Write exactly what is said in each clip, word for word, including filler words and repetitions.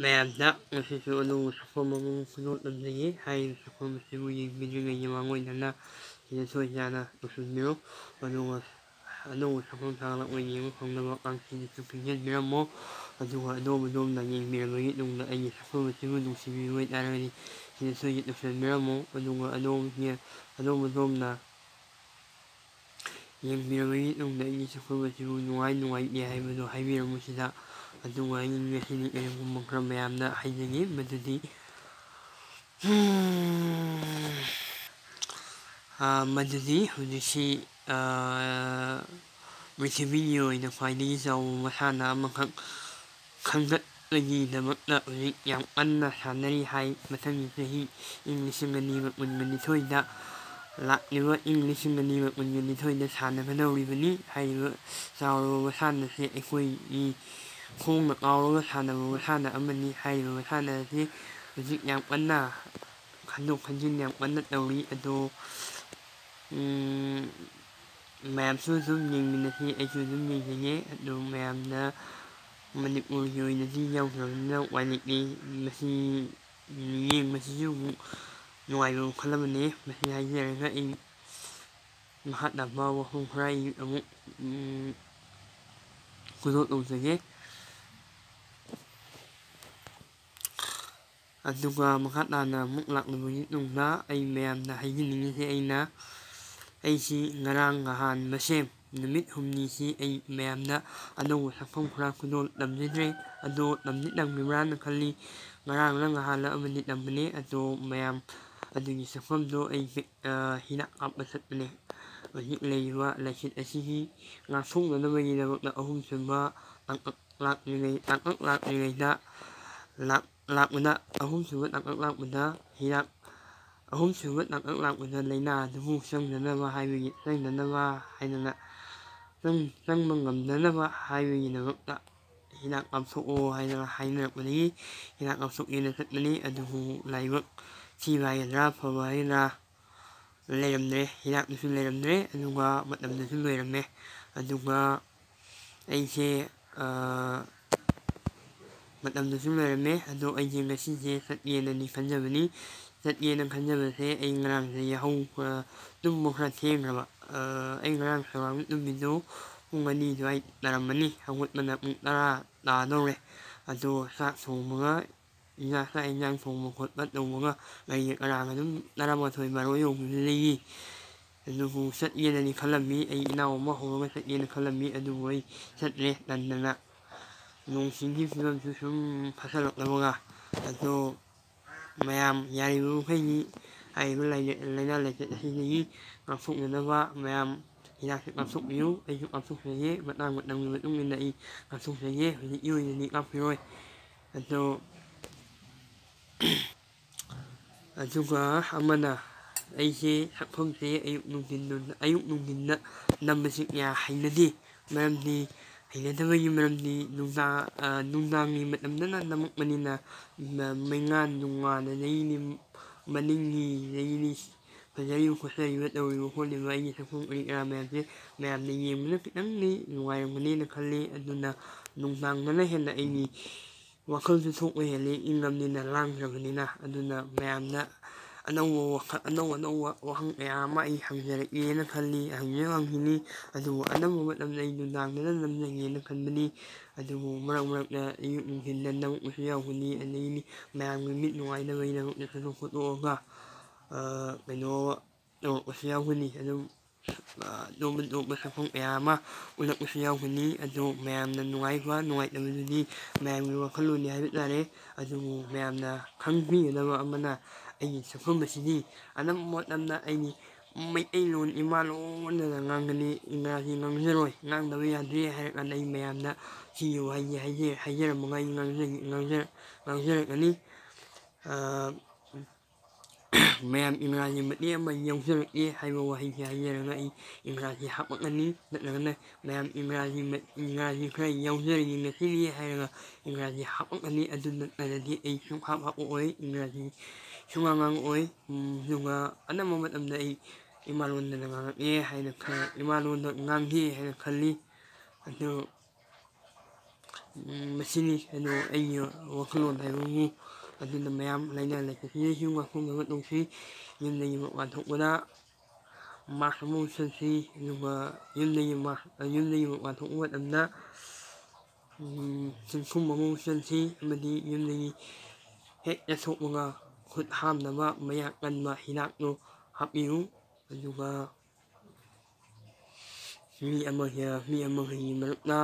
ꯃꯌꯥꯝꯗ ꯉꯁꯤꯁꯨ ꯑꯅꯧꯕ ꯁꯛꯐꯝ ꯑꯃ ꯈꯨꯗꯣꯜ ꯇꯝꯖꯒꯦ꯫ ꯍꯥꯏꯔꯤꯕ ꯁꯛꯐꯝ ꯑꯁꯤꯕꯨ ꯌꯦꯡꯕꯤꯗ꯭ꯔꯤꯉꯩꯒꯤ ꯃꯥꯡꯑꯣꯏꯅꯅ ꯁꯤꯗ ꯁꯣꯏꯗꯅ ꯇꯧꯁꯤꯟꯕꯤꯔꯣ꯫ ꯑꯗꯨꯒ ꯑꯅꯧꯕ ꯁꯛꯐꯝ ꯊꯥꯒꯠꯂꯛꯄ ꯌꯦꯡꯕ ꯐꯪꯅꯕ ꯀꯥꯡꯁꯤꯗꯁꯨ ꯈꯪꯖꯤꯟꯕꯤꯔꯝꯃꯣ꯫ ꯑꯗꯨꯒ ꯑꯗꯣꯝ ꯑꯗꯣꯝꯅ ꯌꯦꯡꯕꯤꯔꯕꯒꯤ ꯇꯨꯡꯗ ꯑꯩꯒꯤ ꯁꯛꯐꯝ ꯑꯁꯤꯕꯨ ꯅꯨꯡꯁꯤꯕꯤꯕ ꯑꯣꯏꯇꯥꯔꯒꯗꯤ ꯁꯤꯗ ꯁꯣꯏꯗꯅ ꯇꯧꯁꯤꯟꯕꯤꯔꯝꯃꯣ꯫ ꯑꯗꯨꯒ ꯑꯗꯣꯝꯒꯤ ꯑꯗꯣꯝ ꯑꯗꯣꯝꯅ ꯌꯦꯡꯕꯤꯔꯕꯒꯤ ꯇꯨꯡꯗ ꯑꯩꯒꯤ ꯁꯛꯐꯝ ꯑꯁꯤꯕꯨ ꯅꯨꯡꯉꯥꯏ ꯅꯨꯡꯉꯥꯏꯇꯦ ꯍꯥꯏꯕꯗꯨ ꯍꯥꯏꯕꯤꯔꯝꯃꯨ ꯁꯤꯗ꯫ ꯑꯗꯨꯒ ꯑꯩ ꯉꯁꯤꯗꯤ ꯀꯔꯤꯒꯨꯝꯕ ꯈꯔ ꯃꯌꯥꯝꯗ ꯍꯥꯏꯖꯒꯦ, ꯃꯗꯨꯗꯤ, ꯃꯗꯨꯗꯤ ꯍꯧꯖꯤꯛꯁꯤ ꯄ꯭ꯔꯤꯊꯤꯕꯤꯒꯤ ꯑꯣꯏꯅ ꯈ꯭ꯋꯥꯏꯗꯒꯤ ꯆꯥꯎꯕ ꯃꯁꯥꯟꯅ ꯑꯃꯈꯛ ꯈꯟꯒꯠꯄꯒꯤꯗꯃꯛꯇ ꯍꯧꯖꯤꯛ ꯌꯥꯝ ꯀꯟꯅ ꯁꯥꯟꯅꯔꯤ ꯍꯥꯏ꯫ ꯃꯊꯪꯒꯤ ꯆꯍꯤ ꯏꯪ ꯂꯤꯁꯤꯡ ꯑꯅꯤꯒ ꯀꯨꯟꯒ ꯅꯤꯊꯣꯏꯗ, ꯂꯥꯛꯂꯤꯕ ꯏꯪ ꯂꯤꯁꯤꯡ ꯑꯅꯤꯒ ꯀꯨꯟꯒ ꯅꯤꯊꯣꯏꯗ ꯁꯥꯟꯅꯒꯗꯧꯔꯤꯕꯅꯤ꯫ ꯍꯥꯏꯔꯤꯕ ꯆꯥꯎꯔꯕ ꯃꯁꯥꯟꯅꯁꯦ ꯑꯩꯈꯣꯏꯒꯤ ꯈꯣꯡꯅ ꯀꯥꯎꯔꯒ ꯁꯥꯟꯅꯕ ꯃꯁꯥꯟꯅ ꯑꯃꯅꯤ꯫ ꯍꯥꯏꯔꯤꯕ ꯃꯁꯥꯟꯅ ꯑꯁꯤ ꯍꯧꯖꯤꯛ ꯌꯥꯝ ꯀꯟꯅ ꯈꯟꯗꯣꯛ ꯈꯟꯖꯤꯟ ꯌꯥꯝ ꯀꯟꯅ ꯇꯧꯔꯤ꯫ ꯑꯗꯣ, ꯎꯝ, ꯃꯌꯥꯝꯁꯨ ꯑꯗꯨꯝ ꯌꯦꯡꯃꯤꯟꯅꯁꯤ, ꯑꯩꯁꯨ ꯑꯗꯨꯝ ꯌꯦꯡꯖꯒꯦ꯫ ꯑꯗꯣ ꯃꯌꯥꯝꯅ ꯃꯅꯤꯄꯨꯔꯒꯤ ꯑꯣꯏꯅꯗꯤ ꯌꯥꯎꯗ꯭ꯔꯕꯅꯤꯅ ꯎꯄꯥꯏ ꯂꯩꯇꯦ꯫ ꯃꯁꯤ ꯌꯦꯡꯕꯁꯤꯁꯨ ꯑꯃꯨꯛ ꯅꯨꯡꯉꯥꯏꯕ ꯃꯈꯜ ꯑꯃꯅꯤ꯫ ꯃꯁꯤ ꯍꯥꯏꯖꯔꯒ ꯑꯩ ꯃꯈꯥ ꯇꯥꯕ ꯋꯥꯐꯝ ꯈꯔ ꯑꯩ ꯑꯃꯨꯛ, ꯎꯝ, ꯈꯨꯗꯣꯜ ꯇꯧꯖꯒꯦ꯫ ꯑꯗꯨꯒ ꯃꯈꯥ ꯇꯥꯅ ꯑꯃꯨꯛ ꯂꯥꯛꯂꯕꯒꯤ ꯇꯨꯡꯗ ꯑꯩ ꯃꯌꯥꯝꯗ ꯍꯥꯏꯖꯅꯤꯡꯉꯤꯁꯦ, ꯑꯩꯅ, ꯑꯩꯁꯤ ꯉꯔꯥꯡ ꯅꯍꯥꯟ ꯃꯁꯦꯝ ꯅꯨꯃꯤꯠ ꯍꯨꯝꯅꯤꯁꯤ ꯑꯩ ꯃꯌꯥꯝꯗ ꯑꯅꯧꯕ ꯁꯛꯐꯝ ꯈꯔ ꯈꯨꯗꯣꯜ ꯇꯝꯖꯗ꯭ꯔꯦ꯫ ꯑꯗꯣ ꯇꯝꯗꯤ ꯇꯝꯈꯤꯕ꯭ꯔꯥꯅ ꯈꯜꯂꯤ꯫ ꯉꯔꯥꯡꯂ ꯅꯍꯥꯟꯂ ꯑꯃꯗꯤ ꯇꯝꯕꯅꯦ꯫ ꯑꯗꯣ ꯃꯌꯥꯝ ꯑꯗꯨꯒꯤ ꯁꯛꯐꯝꯗꯣ ꯑꯩ, ꯑ, ꯍꯤꯗꯥꯛ ꯀꯥꯞꯄ ꯆꯠꯄꯅꯦ꯫ ꯍꯧꯖꯤꯛ ꯂꯩꯔꯤꯕ ꯂꯥꯏꯆꯠ ꯑꯁꯤꯒꯤ ꯉꯥꯛꯊꯣꯛꯅꯅꯕꯒꯤꯗꯃꯛꯇ ꯑꯍꯨꯝꯁꯨꯕ ꯇꯥꯡꯀꯛ ꯂꯥꯛꯂꯤꯉꯩ-, ꯇꯥꯡꯀꯛ ꯂꯥꯛꯂꯤꯉꯩꯗ ꯂꯥꯛ-, ꯂꯥꯛꯄꯗ, ꯑꯍꯨꯝꯁꯨꯕ ꯇꯥꯡꯀꯛ ꯂꯥꯛꯄꯗ ꯍꯤꯗꯥꯛ, ꯑꯍꯨꯝꯁꯨꯕ ꯇꯥꯡꯀꯛ ꯂꯥꯛꯄꯗ ꯂꯥꯏꯅꯥ ꯑꯗꯨꯕꯨ ꯆꯪꯗꯅꯕ ꯍꯥꯏꯕꯒꯤ, ꯆꯪꯗꯅꯕ ꯍꯥꯏꯗꯅ, ꯆꯪ-, ꯆꯪꯕ ꯉꯝꯗꯅꯕ ꯍꯥꯏꯕꯒꯤꯗꯃꯛꯇ ꯍꯤꯗꯥꯛ ꯀꯥꯞꯊꯣꯛꯑꯣ ꯍꯥꯏꯗꯅ ꯍꯥꯏꯅꯔꯛꯄꯗꯒꯤ ꯍꯤꯗꯥꯛ ꯀꯥꯞꯊꯣꯛꯀꯦꯅ ꯆꯠꯄꯅꯤ꯫ ꯑꯗꯨꯕꯨ ꯂꯥꯏꯕꯛ ꯊꯤꯕ ꯍꯥꯏꯒꯗ꯭ꯔꯥ, ꯐꯕ ꯍꯥꯏꯒꯗ꯭ꯔꯥ, ꯂꯩꯔꯝꯗ꯭ꯔꯦ, ꯍꯤꯗꯥꯛꯇꯨꯁꯨ ꯂꯩꯔꯝꯗ꯭ꯔꯦ, ꯑꯗꯨꯒ ꯃꯇꯝꯗꯨꯁꯨ ꯂꯣꯏꯔꯝꯃꯦ꯫ ꯑꯗꯨꯒ ꯑꯩꯁꯦ, ꯑ, ꯃꯇꯝꯗꯁꯨ ꯂꯩꯔꯝꯃꯦ꯫ ꯑꯗꯣ ꯑꯩꯁꯦ ꯉꯁꯤꯁꯦ ꯆꯠꯀꯦꯅꯗꯤ ꯈꯟꯖꯕꯅꯤ꯫ ꯆꯠꯀꯦꯅ ꯈꯟꯖꯕꯁꯦ ꯑꯩ ꯉꯔꯥꯡꯁꯦ ꯌꯥꯍꯧ ꯈꯔ, ꯇꯨꯝꯕ ꯈꯔ ꯊꯦꯡꯈ꯭ꯔꯕ꯫ ꯑꯩ ꯉꯔꯥꯡ ꯁꯣꯔꯥꯡ ꯇꯨꯝꯃꯤꯗꯣ ꯄꯨꯡ ꯑꯅꯤ ꯑꯗꯨꯋꯥꯏ ꯇꯥꯔꯝꯃꯅꯤ꯫ ꯍꯧꯒꯠꯄꯅ ꯄꯨꯡ ꯇꯔꯥ ꯇꯥꯗꯧꯔꯦ꯫ ꯑꯗꯣ ꯆꯥꯛ ꯊꯣꯡꯕꯒ, ꯏꯟꯖꯥꯡ, ꯆꯥꯛ ꯏꯟꯖꯥꯡ ꯊꯣꯡꯕ ꯈꯣꯠꯄ ꯇꯧꯕꯒ ꯀꯔꯤ ꯀꯔꯥꯒ ꯑꯗꯨꯝ ꯇꯔꯥꯃꯥꯊꯣꯏ ꯕꯥꯔꯣ ꯌꯧꯕꯁꯨ ꯂꯩꯌꯦ꯫ ꯑꯗꯨꯕꯨ ꯆꯠꯀꯦꯅꯗꯤ ꯈꯜꯂꯝꯃꯤ꯫ ꯑꯩ ꯏꯅꯥꯎ ꯑꯃ ꯍꯧꯔꯒ ꯆꯠꯀꯦꯅ ꯈꯜꯂꯝꯃꯤ꯫ ꯑꯗꯨꯕꯨ ꯑꯩ ꯆꯠꯇ꯭ꯔꯦ, ꯇꯟꯗꯅ꯫ ꯅꯣꯡ ꯆꯤꯡꯒꯤ ꯐꯤꯕꯝꯁꯨ ꯁꯨꯝ ꯐꯠꯁꯜꯂꯛꯇꯕꯒ꯫ ꯑꯗꯣ ꯃꯌꯥꯝ ꯌꯥꯔꯤꯕ ꯃꯈꯩꯗꯤ ꯍꯥꯏꯔꯤꯕ ꯂꯥꯏꯅ-, ꯂꯥꯏꯅꯥ ꯂꯥꯏꯆꯠ ꯑꯁꯤꯗꯒꯤ ꯉꯥꯛꯊꯣꯛꯅꯅꯕ ꯃꯌꯥꯝ ꯍꯤꯗꯥꯛꯁꯦ ꯀꯥꯞꯊꯣꯛꯄꯤꯌꯨ꯫ ꯑꯩꯁꯨ ꯀꯥꯞꯊꯣꯛꯆꯒꯦ꯫ ꯃꯇꯥꯡ ꯃꯇꯝꯒꯤ ꯃꯇꯨꯡ ꯏꯟꯅ ꯑꯩ ꯀꯥꯞꯊꯣꯛꯆꯒꯦ꯫ ꯍꯧꯖꯤꯛꯀꯤ ꯑꯣꯏꯅꯗꯤ ꯀꯥꯞꯄꯤꯔꯣꯏ꯫ ꯑꯗꯣ ꯑꯗꯨꯒ ꯑꯃꯅ, ꯑꯩꯁꯦ ꯁꯛꯐꯝꯁꯦ ꯑꯌꯨꯛ ꯅꯨꯡꯊꯤꯟ, ꯑꯌꯨꯛ ꯅꯨꯡꯊꯤꯟꯗ ꯅꯝꯕꯁꯤ ꯀꯌꯥ ꯍꯩꯅꯗꯦ꯫ ꯃꯔꯝꯗꯤ, ꯍꯩꯅꯗꯕꯒꯤ ꯃꯔꯝꯗꯤ ꯅꯨꯡꯗꯥꯡ, ꯑ, ꯅꯨꯡꯗꯥꯡꯒꯤ ꯃꯇꯝꯗꯅ ꯅꯝꯃꯛꯄꯅꯤꯅ, ꯃ-, ꯃꯩꯉꯥꯟ ꯅꯨꯡꯉꯥꯟ ꯑꯗꯒꯤꯗꯤ ꯃꯅꯤꯡꯒꯤ, ꯑꯗꯒꯤꯗꯤ ꯐꯖꯔꯤꯕ ꯈꯣꯠꯆꯔꯤꯕ ꯇꯧꯔꯤꯕ ꯈꯣꯠꯂꯤꯕ ꯑꯩꯒꯤ ꯁꯛꯐꯝ ꯀꯔꯤ ꯀꯔꯥ ꯃꯌꯥꯝꯁꯦ ꯃꯌꯥꯝꯅ ꯌꯦꯡꯕꯗ ꯈꯤꯇꯪꯗꯤ ꯅꯨꯡꯉꯥꯏꯔꯝꯒꯅꯤꯅ ꯈꯜꯂꯤ꯫ ꯑꯗꯨꯅ ꯅꯨꯡꯗꯥꯡꯗꯅ ꯍꯦꯟꯅ ꯑꯩꯒꯤ ꯋꯥꯈꯜꯁꯨ ꯊꯣꯛꯄ ꯍꯦꯜꯂꯤ, ꯏꯪꯉꯕꯅꯤꯅ, ꯂꯥꯡꯗ꯭ꯔꯕꯅꯤꯅ꯫ ꯑꯗꯨꯅ ꯃꯌꯥꯝꯅ ꯑꯅꯧꯕ ꯋꯥꯈꯜ, ꯑꯅꯧ ꯑꯅꯧꯕ ꯋꯥꯍꯪ ꯀꯌꯥ ꯑꯃ ꯑꯩ ꯍꯪꯖꯔꯛꯑꯦꯅ ꯈꯜꯂꯤ, ꯍꯪꯖ ꯍꯪꯈꯤꯅꯤ꯫ ꯑꯗꯨꯕꯨ ꯑꯅꯝꯕ ꯃꯇꯝꯗ ꯑꯩ ꯅꯨꯡꯗꯥꯡꯗꯅ ꯅꯝꯖꯒꯦꯅ ꯈꯟꯕꯅꯤ꯫ ꯑꯗꯨꯕꯨ ꯃꯔꯛ ꯃꯔꯛꯇ ꯑꯌꯨꯛ ꯅꯨꯡꯊꯤꯟꯗ ꯅꯝꯃꯛꯄꯁꯨ ꯌꯥꯎꯒꯅꯤ꯫ ꯑꯗꯒꯤꯗꯤ ꯃꯌꯥꯝꯒꯤ ꯃꯤꯠ ꯅꯨꯡꯉꯥꯏꯅꯕꯒꯤꯗꯃꯛꯇ ꯆꯠꯊꯣꯛ ꯈꯣꯠꯇꯣꯛꯑꯒ, ꯑ, ꯀꯩꯅꯣ ꯇꯧꯔꯛꯄꯁꯨ ꯌꯥꯎꯒꯅꯤ꯫ ꯑꯗꯨꯝ, ꯑ, ꯑꯇꯣꯞ ꯑꯇꯣꯞꯄ ꯁꯛꯐꯝ ꯀꯌꯥ ꯑꯃ ꯎꯠꯂꯛꯄꯁꯨ ꯌꯥꯎꯒꯅꯤ꯫ ꯑꯗꯨ ꯃꯌꯥꯝꯅ ꯅꯨꯡꯉꯥꯏꯕ ꯅꯨꯡꯉꯥꯏꯇꯕꯗꯨꯗꯤ ꯃꯌꯥꯝꯒꯤ ꯋꯥꯈꯜꯂꯣꯟꯅꯤ ꯍꯥꯏꯕ ꯇꯥꯔꯦ꯫ ꯑꯗꯨꯕꯨ ꯃꯌꯥꯝꯅ ꯈꯪꯕꯤꯒꯗꯕ ꯑꯃꯅ, ꯑꯩꯒꯤ ꯁꯛꯐꯝ ꯑꯁꯤꯗꯤ ꯑꯅꯝꯕ ꯃꯇꯝꯗ ꯑꯩꯗꯤ ꯃꯩꯇꯩꯂꯣꯟ, ꯏꯃꯥ ꯂꯣꯟꯗꯅ ꯉꯥꯡꯒꯅꯤ, ꯏꯪꯒ꯭ꯔꯥꯖꯤ ꯉꯥꯡꯖꯔꯣꯏ꯫ ꯉꯥꯡꯗꯕ ꯌꯥꯗꯦ ꯍꯥꯏꯔꯀꯥꯟꯗ ꯑꯩ ꯃꯌꯥꯝꯗ ꯁꯤꯒꯤ ꯋꯥꯍꯩꯁꯦ ꯍꯥꯏꯖ-, ꯍꯥꯏꯖꯔꯝꯃꯒ ꯑꯩ ꯉꯥꯡꯖ-, ꯉꯥꯡꯖ-, ꯉꯥꯡꯖꯔꯛꯀꯅꯤ꯫ ꯑ, ꯃꯌꯥꯝ ꯏꯪꯒ꯭ꯔꯥꯖꯤ ꯃꯇꯦꯛ ꯑꯃ ꯌꯥꯎꯖꯔꯛꯀꯦ ꯍꯥꯏꯕ ꯋꯥꯍꯩꯁꯦ ꯍꯥꯏꯖꯔꯒ ꯑꯩ ꯏꯪꯒ꯭ꯔꯥꯖꯤ ꯍꯥꯞꯄꯛꯀꯅꯤ꯫ ꯅꯠꯇ꯭ꯔꯒꯅ ꯃꯌꯥꯝ ꯏꯪꯒ꯭ꯔꯥꯖꯤ ꯃ-, ꯏꯪꯒ꯭ꯔꯥꯖꯤ ꯈꯔ ꯌꯥꯎꯖꯔꯒꯦ ꯉꯁꯤꯗꯤ ꯍꯥꯏꯔꯒ ꯏꯪꯒ꯭ꯔꯥꯖꯤ ꯍꯥꯞꯄꯛꯀꯅꯤ꯫ ꯑꯗꯨ ꯅꯠꯇ꯭ꯔꯗꯤ ꯑꯩ ꯁꯨꯡꯍꯥꯞ ꯍꯥꯞꯄꯛꯑꯣꯏ, ꯏꯪꯒ꯭ꯔꯥꯖꯤ ꯁꯨꯡꯉꯥꯡ ꯉꯥꯡꯉꯛꯑꯣꯏ꯫ ꯎꯝ, ꯑꯗꯨꯒ ꯑꯅꯝꯕ ꯃꯇꯝꯗ ꯑꯩ ꯏꯃꯥꯂꯣꯟꯗꯅ ꯉꯥꯡꯉꯛꯑꯦ ꯍꯥꯏꯅ ꯈ-, ꯏꯃꯥꯂꯣꯟꯗ ꯉꯥꯡꯈꯤ ꯍꯥꯏꯅ ꯈꯜꯂꯤ꯫ ꯑꯗꯨ ꯎꯝ, ꯃꯁꯤꯅꯤ ꯑꯗꯣ ꯑꯩꯒꯤ ꯋꯥꯈꯜꯂꯣꯟ ꯍꯥꯏꯕꯕꯨ꯫ ꯑꯗꯨꯅ ꯃꯌꯥꯝ ꯂꯥꯏꯅꯥ ꯂꯥꯏꯆꯠꯁꯤꯗꯒꯤꯁꯨ ꯉꯥꯛꯊꯣꯛꯅꯕ ꯇꯧꯁꯤ꯫ ꯌꯨꯝꯗꯒꯤ ꯃꯄꯥꯟ ꯊꯣꯛꯄꯗ mask ꯑꯃ ꯎꯞꯁꯟꯁꯤ꯫ ꯑꯗꯨꯒ ꯌꯨꯝꯗꯒꯤ ꯃꯥ-, ꯌꯨꯝꯗꯒꯤ ꯃꯄꯥꯟ ꯊꯣꯛꯄ ꯃꯇꯝꯗ, ꯎꯝ, ꯆꯤꯡꯈꯨꯝ ꯑꯃ ꯎꯞꯁꯟꯁꯤ꯫ ꯑꯃꯗꯤ ꯌꯨꯝꯗꯒꯤ ꯍꯦꯛ ꯆꯠꯊꯣꯛꯄꯒ ꯈꯨꯠ ꯍꯥꯝꯅꯕ ꯃꯌꯥꯛ ꯀꯟꯕ ꯍꯤꯗꯥꯛꯇꯨ ꯍꯥꯞꯄꯤꯌꯨ꯫ ꯑꯗꯨꯒ ꯃꯤ ꯑꯃꯒ ꯃꯤ ꯑꯃꯒꯒꯤ ꯃꯔꯛꯇ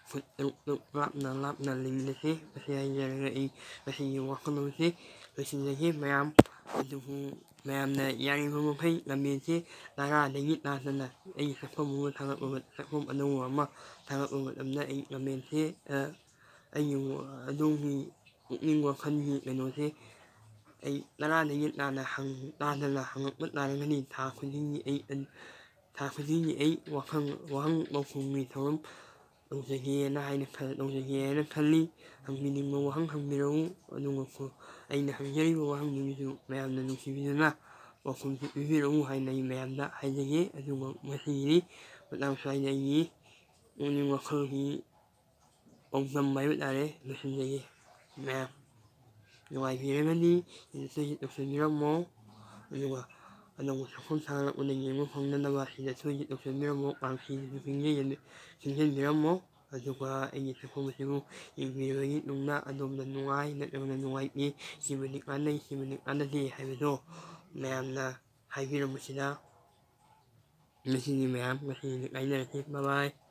ꯐꯨꯠ ꯇꯔꯨꯛ ꯇꯔꯨꯛ ꯂꯥꯞꯅ ꯂꯥꯞꯅ ꯂꯩꯃꯤꯟꯅꯁꯤ꯫ ꯃꯁꯤ ꯍꯥꯏꯖꯔꯒ ꯑꯩ ꯉꯁꯤꯒꯤ ꯋꯥꯈꯜꯂꯣꯟꯁꯤ ꯂꯣꯏꯁꯤꯟꯖꯒꯦ ꯃꯌꯥꯝ꯫ ꯑꯗꯨꯕꯨ ꯃꯌꯥꯝꯅ ꯌꯥꯔꯤꯕ ꯃꯈꯩ ꯂꯝꯖꯦꯜꯁꯤ ꯇꯔꯥꯗꯒꯤ ꯇꯥꯗꯅ ꯑꯩ ꯁꯛꯐꯝ ꯑꯃ ꯊꯥꯒꯠꯄ ꯃꯇꯝ, ꯁꯛꯐꯝ ꯑꯅꯧꯕ ꯑꯃ ꯊꯥꯒꯠꯄ ꯃꯇꯝꯗ ꯑꯩ ꯂꯝꯖꯦꯜꯁꯤ, ꯑ, ꯑꯩꯒꯤ, ꯑꯗꯣꯝꯒꯤ ꯄꯨꯛꯅꯤꯡ ꯋꯥꯈꯜꯒꯤ ꯀꯩꯅꯣꯁꯦ ꯑꯩ ꯇꯔꯥꯗꯒꯤ ꯇꯥꯅ ꯍꯪ-, ꯇꯥꯗꯅ ꯍꯪꯉꯛꯄ ꯇꯥꯔꯒꯗꯤ ꯊꯥ ꯈꯨꯗꯤꯡꯒꯤ ꯑꯩ ꯑꯟ-, ꯊꯥ ꯈꯨꯗꯤꯡꯒꯤ ꯑꯩ ꯋꯥꯍꯪ, ꯋꯥꯍꯪ ꯄꯥꯎꯈꯨꯝꯒꯤ ꯊꯧꯔꯝ ꯇꯧꯖꯒꯦꯅ ꯍꯥꯏꯅ ꯈꯜ-, ꯇꯧꯖꯒꯦ ꯍꯥꯏꯅ ꯈꯜꯂꯤ꯫ ꯍꯪꯕꯤꯅꯤꯡꯕ ꯋꯥꯍꯪ ꯍꯪꯕꯤꯔꯛꯎ꯫ ꯑꯗꯨꯒ ꯈꯨ-, ꯑꯩꯅ ꯍꯪꯖꯔꯤꯕ ꯋꯥꯍꯪꯗꯨꯒꯤꯁꯨ ꯃꯌꯥꯝꯅ ꯅꯨꯡꯁꯤꯕꯤꯗꯨꯅ ꯄꯥꯎꯈꯨꯝꯁꯨ ꯄꯤꯕꯤꯔꯛꯎ ꯍꯥꯏꯅ ꯑꯩ ꯃꯌꯥꯝꯗ ꯍꯥꯏꯖꯒꯦ꯫ ꯑꯗꯨꯒ ꯉꯁꯤꯒꯤꯗꯤ ꯃꯇꯥꯡ ꯁ꯭ꯋꯥꯏꯗ ꯑꯩꯒꯤ ꯄꯨꯛꯅꯤꯡ ꯋꯥꯈꯜꯒꯤ ꯄꯥꯎꯗꯝ ꯍꯥꯏꯕ ꯇꯥꯔꯦ, ꯂꯣꯏꯁꯤꯟꯖꯒꯦ꯫ ꯃꯌꯥꯝ ꯅꯨꯡꯉꯥꯏꯕꯤꯔꯒꯗꯤ ꯁꯤꯗꯁꯨ ꯍꯤꯠ ꯇꯧꯁꯟꯕꯤꯔꯝꯃꯣ꯫ ꯑꯗꯨꯒ ꯑꯅꯧꯕ ꯁꯛꯐꯝ ꯊꯥꯒꯠꯂꯛꯄꯗ ꯌꯦꯡꯕ ꯐꯪꯅꯅꯕ ꯁꯤꯗꯁꯨ ꯍꯤꯠ ꯇꯧꯁꯟꯕꯤꯔꯝꯃꯣ꯫ ꯀꯥꯡꯁꯤꯗꯁꯨ ꯈꯤꯡꯖ-, ꯈꯤꯡꯖꯤꯟꯕꯤꯔꯝꯃꯣ꯫ ꯑꯗꯨꯒ ꯑꯩꯒꯤ ꯁꯛꯐꯝ ꯑꯁꯤꯕꯨ ꯌꯦꯡꯕꯤꯔꯕꯒꯤ ꯇꯨꯡꯗ ꯑꯗꯣꯝꯅ ꯅꯨꯡꯉꯥꯏ ꯅꯠꯇ꯭ꯔꯒꯅ ꯅꯨꯡꯉꯥꯏꯇꯦ, ꯁꯤꯃꯗꯤ ꯀꯥꯟꯅꯩ, ꯁꯤꯃꯗꯤ ꯀꯥꯟꯅꯗꯦ ꯍꯥꯏꯕꯗꯣ ꯃꯌꯥꯝꯅ ꯍꯥꯏꯕꯤꯔꯝꯕꯁꯤꯗ ꯉꯁꯤꯒꯤ ꯃꯌꯥꯝ, ꯉꯁꯤꯒꯤꯗꯤ ꯀꯥꯏꯅꯔꯁꯤ꯫ Bye bye꯫